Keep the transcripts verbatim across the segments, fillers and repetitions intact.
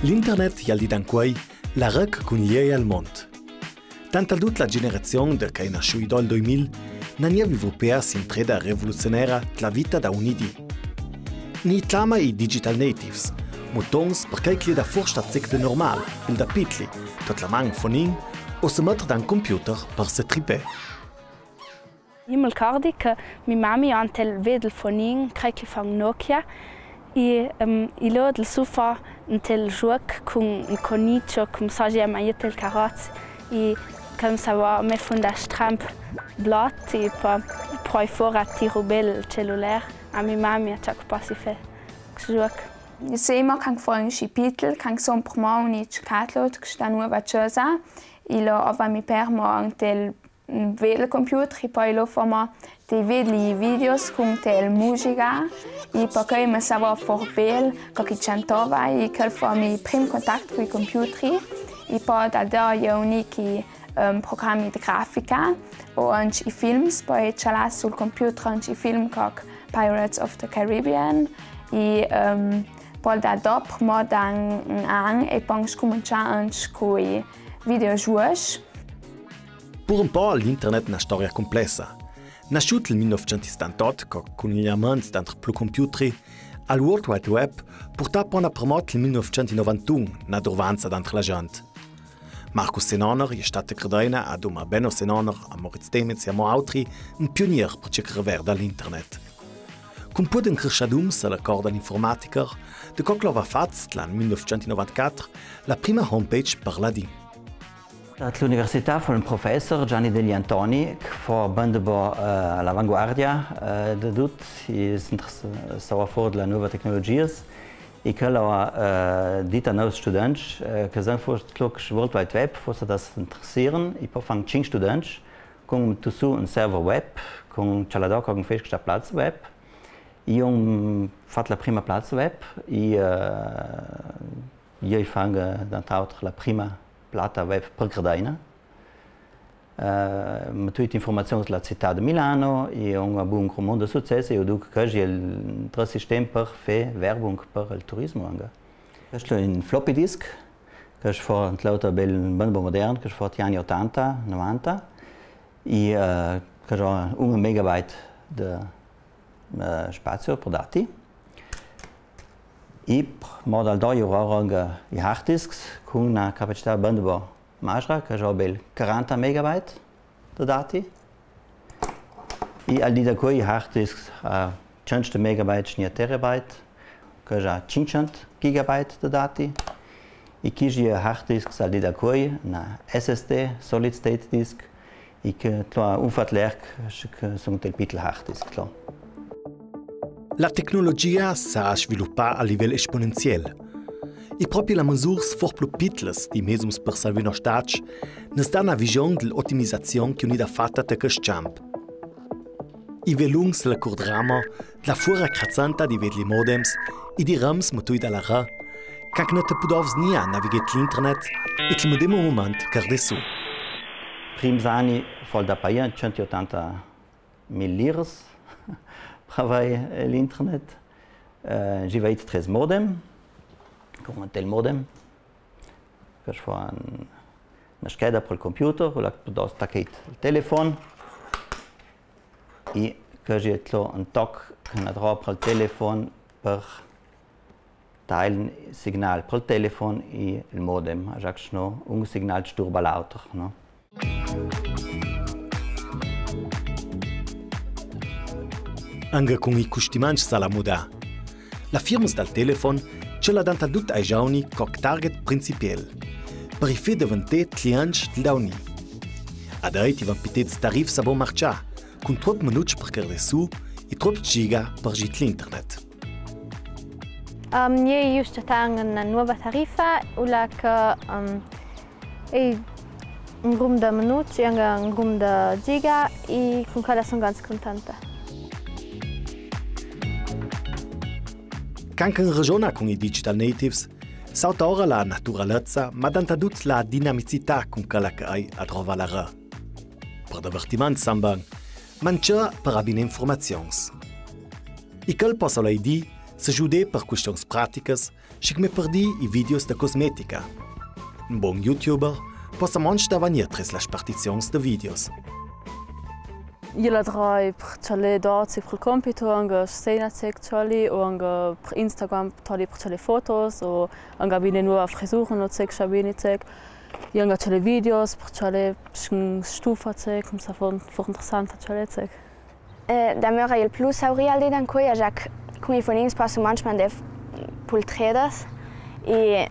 L'internet, i al dì d'ancuei, la rè che cunglieia al mont. Tanta dut la generazion de ch'è nasciuda dal doimil, n'ha gnà vivù pè a s'intreda revoluzionera dla vita da ogni dì. Ni clama i digital natives, mutons per chei che i è da fursta zec de normal, pil da pitli, tot la man fonin, o se metter dan computer per se tripè. I me ricordi che mi mami, ant el vedel fonin, crei che i fan Nokia, i, ehm, i lode sul sofa ant el juoc cun un conicio, che mi sa che i ma jeta el caroz, i che mi sa va me fun da stramp blot, i po, po fora tiru bel el celular, a mi mami a ciò che possi fè, che juoc. Sì, ma can fo un scipitel, can son per mo un ic catlot, che sta nuova ciosa, i lo ova mi permo ant el vede computer, i po i lo fo mo te vedi i videos cun te musica, i po che i me sa va for bel, co che i cantova, i chel fo mi prim contat cui computer, i po da do i ho gnà i, ehm, programi de grafica, o anc i films, po i cjala sul computer anc i film co Pirates of the Caribbean, i, ehm, po da do per mo da un, un an, i po scumincià anc cui videojuocs. Pur un po l'internet n'è una storia cumplessa. Nasciut el mil novcent e settantot, co cun i amants dentro plu computer, al World Wide Web, purtà pona per mo el mil novcent e novantun, una adurvanza dentro la gent. Markus Senonner, i è stat a credeina, aduma Benno Senonner, a Moritz Demetz e a mo autri, un pionier per ce che reverda l'internet. Cum pudin cresciadums a la corda l'informaticher, de co che l'ova fat, l'an mil novcent e novantaquater, la prima homepage per ladin. Ad l'università fo un professer, Gianni Degli Antoni, che fo banda bo, eh, l'avanguardia, eh, de dut, i s'interessava for de la nuova tecnologias, i che l'ova, eh, dit a nous students, eh, che sen for clocs World Wide Web, forsa da s'interessieren, i po fan cinc students, cun tu su un server web, cun cjala do, cun Facebook sta plazza web, i ho fat la prima plazza web, i, eh, i ho fat, eh, dant'auter la prima plata web per credeina. Eh, metuit informazions la cità de Milano, i ho avù un grum mont de success, i ho ducc che i è un altro sistem per fè werbung per el turismo anca. Questo è un floppy disk, che fo un tlauter bel banda bo modern, che fo dei anni ottanta, novanta, i, eh, che ho un megabyte de, eh, spazio per dati. I per model do i ho anca i hard disks, cun una capacità banda bo magra, che ho bel quaranta megabyte de dati. I al dì d'ancuei i hard disks, eh, cent megabyte, ni terabyte, che ho cincsent gigabyte de dati. I chescj hard disks al dì d'ancuei, una S S D, solid state disk, i che tlo un fat lerc, che son tel pitel hard disk, tlo. La tecnologia s'ha sviluppà a livel esponenziel. I propri la mesurs for plu pitlas dei mezums per salvà noster statsch, nus da una vision de l'otimizazion che è unida fata te chest camp. I velungs la cur drama, de la fura crazzanta dei vedli modems, i dei rams mutui da la rè, ca che no te pudovs gnà navigà l'internet, e che medemo moment cardè su. Prims anni fo da paià cent e ottanta mil liras per avè l'internet. Eh, i v'ho vait tres modem, cun tel modem, che fo un, una scheda per el computer, là che podevo taccà el telefon, i che i tlo un toc che n'ha dro per el telefon per dà el signal per el telefon i el modem, già che se no un signal sturba l'auter, no? Anca cun i custimanzs s'ha la mudà. La firma dal telefon, ce la danta dut ai giovani co target principiel. Per i fè deventà clients del dauni. Adait i van pitets tarifs a bon marcià, cun trop menuts per cardè su i trop giga per gî l'internet. Ehm, i è just a tanga una nuova tariffa, là che, ehm, è un grum de menuts, e anca un grum de giga, e cun quella son ganz cuntenta. Can che ragiona cun i digital natives, s'autora la naturalezza, ma danta dut la dinamicità cun quella che i adrova la rè. Per divertiment samban, ma anca per abbinà informazions. I che possa lei dì, se giudè per quistiuns praticas, Schi che me perdi i videos da cosmetica. Un bon youtuber possa manc da vagnir tres las partizions da videos. Iè, la droi per tschale dozig per il compito, anca sena zec tschali, o anca per Instagram toli per tschale fotos, o anca bine nuova frisura, no zec, sciabini zec. Iè, anca tschale videos, per tschale stufa zec, mi sa for, for interessant tschale zec. Eh, da mör il plu sauri al dì d'ancuoi, già che cun i fonins passo manc mande pultredas, e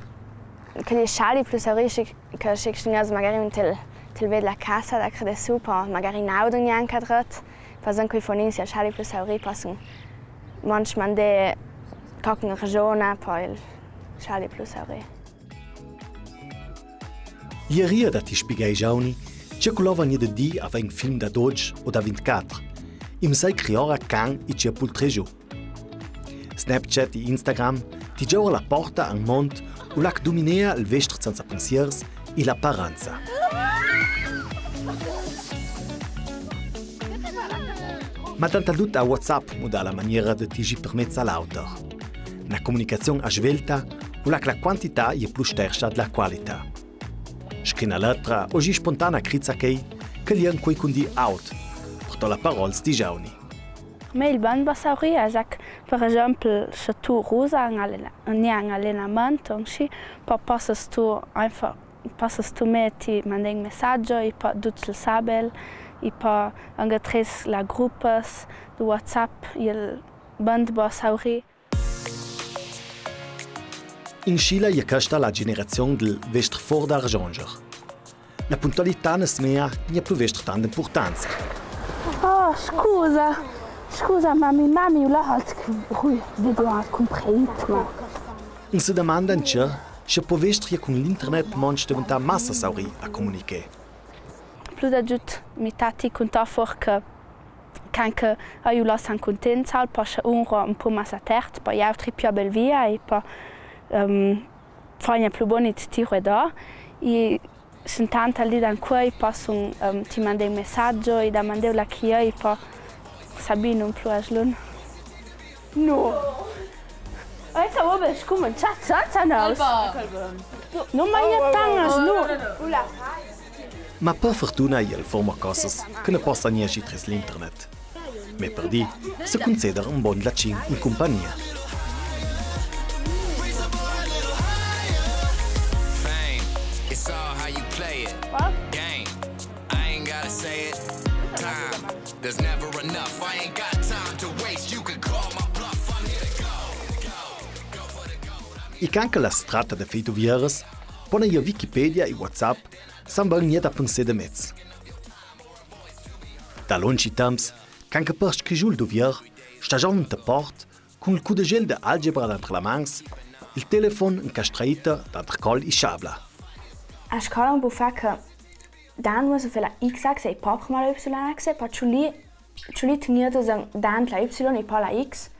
che li sciali plu sauri, che schi che magari un tel, tel ved la casa da crede su, po magari n'audon gnanca dret, passo cun i fonins, i sciali plu sauri, passo manc mande cocun regiona, po il sciali plu sauri. Ieria da ti spiegà i giovani ce che lor vegn da dì a vei un film da dodge o da vintquater. Im sai criora can i ce pultregiu. Snapchat e Instagram ti giaura la porta a un mond u là che duminea il vestr senza pensiers e l'apparenza. Ma tantal dut a WhatsApp muda la maniera da tizi per mez a l'auter. Na comunicazion a svelta, u là che la quantità e plu sterscia della qualità. Scri na letra o gi spontanea criza chei che lien quei cun di aut, porto la parols di giovani. Me il band ba sauri, già che, per esempio, se tu rusa un alena-, un allenamento, insci, po passas tu einfach, passas tu me ti mandi un messaggio, e po dut il sabel, e po anca tres la gruppas di WhatsApp, il band ba sauri. In Scila e questa la generazion del vestr for d'argionger. La puntualità ne smea gnà plu vestr tanta impurtanza. Oh, scusa. Scusa, mami, mami, la halt che rui video al cumpreit, ma. In se domanda in ce, se po vestr e cun l'internet manc deventà massa sauri a comunichè. Plu da giut mi tati cunta for che can che a ju lassan cuntent, al po sche un ro un po massa tert, po i autri più bel via, e po, ehm, fagna plu boni tiro e da, e sentant al dì d'ancuoi, po sun, ehm, ti mandi un messaggio, e da mandi la chia, e po Sabine un plu a slun. No. Adesso va ben, scumen, ciao, ciao, ciao, no. Alba. No, ma io tangas, no. Ma per fortuna e il forma cosas che ne possa gnà schi tres l'internet. Me per dì, se conceder un bon lacin in compagnia. Fame, it's all how you play it. Game, I ain't gotta say it. Time, there's never enough. I ain't got time to waste. You can call my bluff. I'm here to go. E can che la stratta de fei duvieras, pona io Wikipedia e WhatsApp, san ben gnà da pensà de mez. Da lungi temps, can che per scrigiu il duvier, sta giovin te port, cun il cudegel de algebra danter la mans, il telefon incastraita danter col e sciabla. A scola un po fa che dan muossa fer la x-axe e po prima la y-axe, po ciulì, ciulì tgnir de zan dan la y e po la x,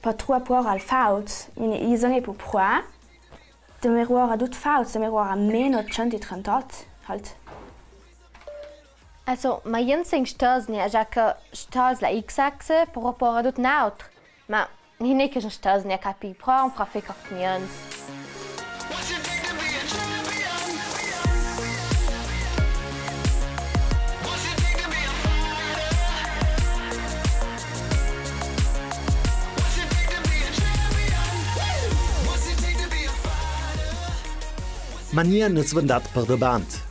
po trua puor al fauz, mini i zan e po prua, de me ruora dut fauz, de me ruora meno centotrentotto, halt. Also, ma jen sen stösni, a già che stös la x-axe, però pora dut nautr. Ma, ni ne che stösni a capi, però un fra fe cocniens. Ma gnà n'è svendat per debant.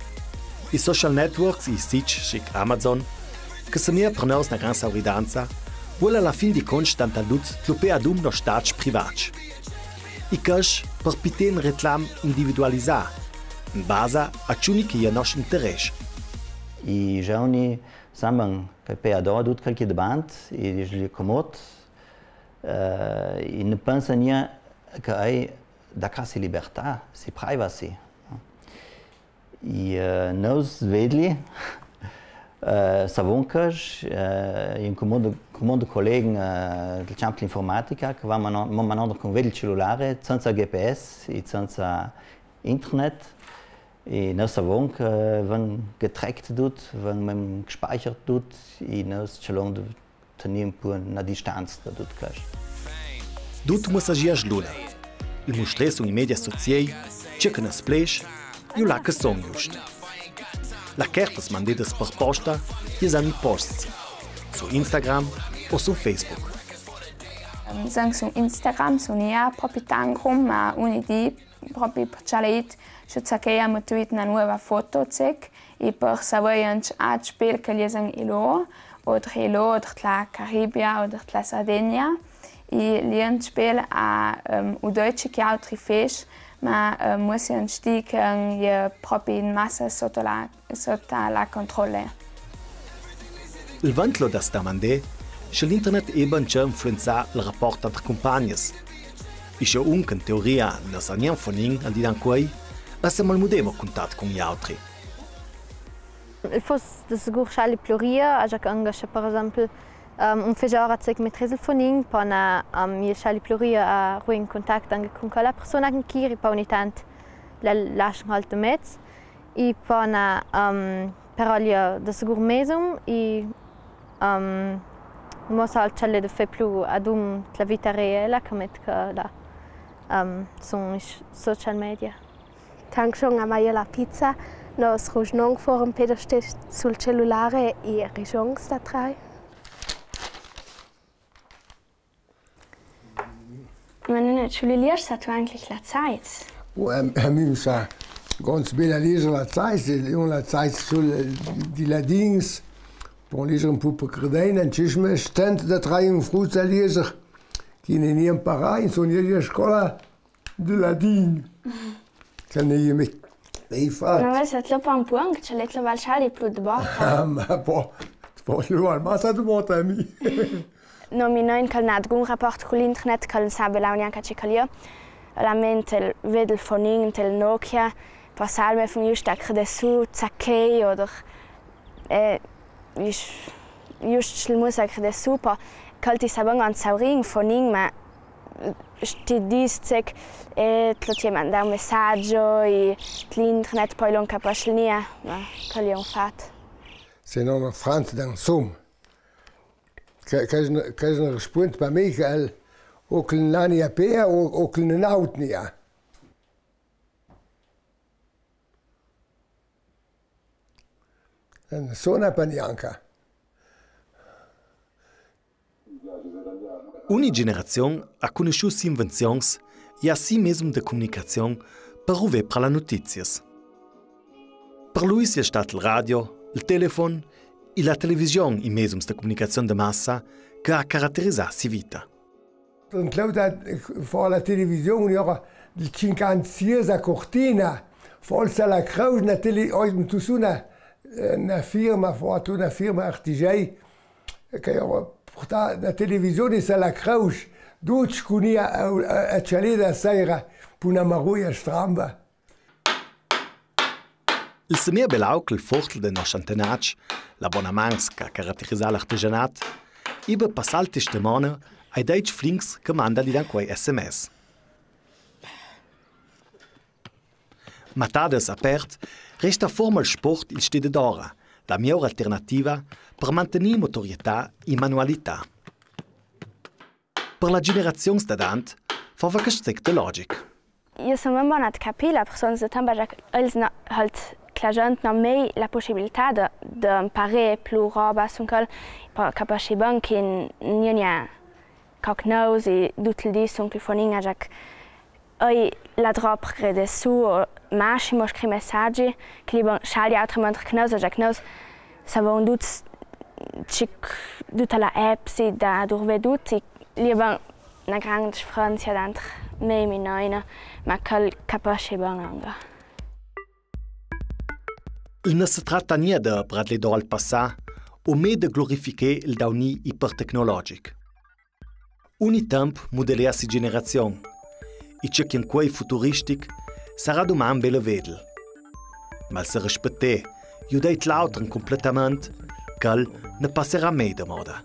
I social networks, i sits schi Amazon, che semea per nus na gran sauridanza, vul a la fin di conts tantal dut tluper adum nos dads privats. I quest per piter un reclam individualisà, in basa a ciò che e je nos interess. I giovni san ben che pe adora dut quel che debant, e diz li comod, eh, e ne pensa gnà che e da ca si libertà, si privacy, no? E, eh, nus vedli, eh, savon che, eh, in comando, comando colleghi, eh, del camp l'informatica, che va mano, mano con vedli cellulare, senza G P S e senza internet, e nus savon che ven getrackt dut, ven mem gespeichert dut, e nus celon dut tegnir un po na distanza da dut quest. Dut muossa gi a sluna. Il mustrè sun i medias sociei, ce che nas ples, i là che son just. La cherte mandedas per posta, iesan i posts, su Instagram o su Facebook. Ehm, sun su Instagram, sun ia propi tant grum, ma ogni dì propi per cjaleit, sciò zaccheia metto ina nuova foto, zec, e per savei anche a spel che iesan i lò, oder i lò, oder la Caribia, oder la Sardegna, e lì anche spel a, ehm, u doi ce che autri fes, ma, ehm, mo se anche dì che i è propi in massa sotto la sotto la controlle. Il vantlo da sta mandè, sche l'internet eba anche influenzà il raport tra cumpagnas. E sche un che in teoria no sa gnanca fonin al dì d'ancuei, a se malmudeva cuntat cun i autri. Il foss da sigur schali ploria, agia che anca sche per esempel, ehm, un fegior a zec metres il fonin, pona, ehm, il schali ploria a ruin cuntat anca cun quella persona che chiri, po ogni tant la laschan halt de mez. I pona, ehm, però lia da sigur mesum i, ehm, mo sa halt ch'el è de fé plu adum la vita reela che met che là, ehm, sun i social media. Tant schon a maia la pizza, nos ruschnon for un peder stess sul cellulare i rischons da trai. Ma nun è, sciulli lieschsa tu eigentlich la Zeitz? Oh, a, a mi sa ganz bela lieser la Zeitz, e la Zeitz sul, di ladins, pon lieser un pu per credein, un cisme stent da trai un fruz a lieser, che ne nie imparai, sun ie a scola de ladin. Che ne ie met, mei fat. Ma vess, et l'è pa un punct, che l'è tlò val schali plu de bota. Ah, ma po, po, lu al massa de bota a mi. No, mi nein ch'el n'ha gun raport cun l'internet, ch'el sa belau gnanca ce ch'el è. Lament el ved el fonin, el Nokia, passar me fun just a creder su, zacchei, oder, eh, just, just il musa creder su, po, ch'el ti sa bon ansaurin, fonin, ma, sti dis zec, eh, tlot ie mandà un messaggio, i, l'internet, po, i l'on capace nia, ma, ch'el è un fat. Se noma Franz Danzum. Che, che, che ne rispund pa mi, che el, o che l'è nani a pea, o, o che l'è naut nia. E ne sona pa gnanca. Ogni generazion ha cunusciù si invenzions e a si mesum de comunicazion per ruver pra la notizias. Per lui si è stat il radio, il telefon e la television i mesums de comunicazion de massa che ha caraterisà si vita. Tantlauta for la television, iera il cinquantasie a Cortina, for la Sala Crausch, na tele, oi, tu suna, eh, na firma, for tu na firma artigiai, che iera purtà na television in Sala Crausch, ducj cunia a, a, a cjaleda saira, pu na maruia stramba. Il semea belau ch'il furtel de nos antenats, la bona mans che ha caraterisà l'artegianat, iba passà il testemone ai daic flincs che mandan di dan quei S M S. Matadas a pert, resta forma il sport il sted ed ora, la miglior alternativa per mantegnir motorietà e manualità. Per la generazion stadant fava quest zec de logic. Io sun ben bona de capir la persona de temp, perché els na, halt, che la gent n'ha mei la pussibilità de, de imparer plu roba sun quel, po capasci ben che n'ie n'ie coc nous e dut il di sun quel fonin, già che ei la drop crede su, o massimo scri messaggi, che li bon schali autramente che nous, già che nous savon duts cic, dutta la app, si da durve duti, li bon na grande differenza entre me e mi noina, ma quel capasci bon anca. Il no se tratta gnà de bradler dal passà, o me de glorificher il daunì ipertecnologic. Ogni temp mudelea si generazion, e ce che incoi futuristic sarà duman bel a vedel. Ma il se respettar, judar l'auter cumplettament, quel no passarà mei de moda.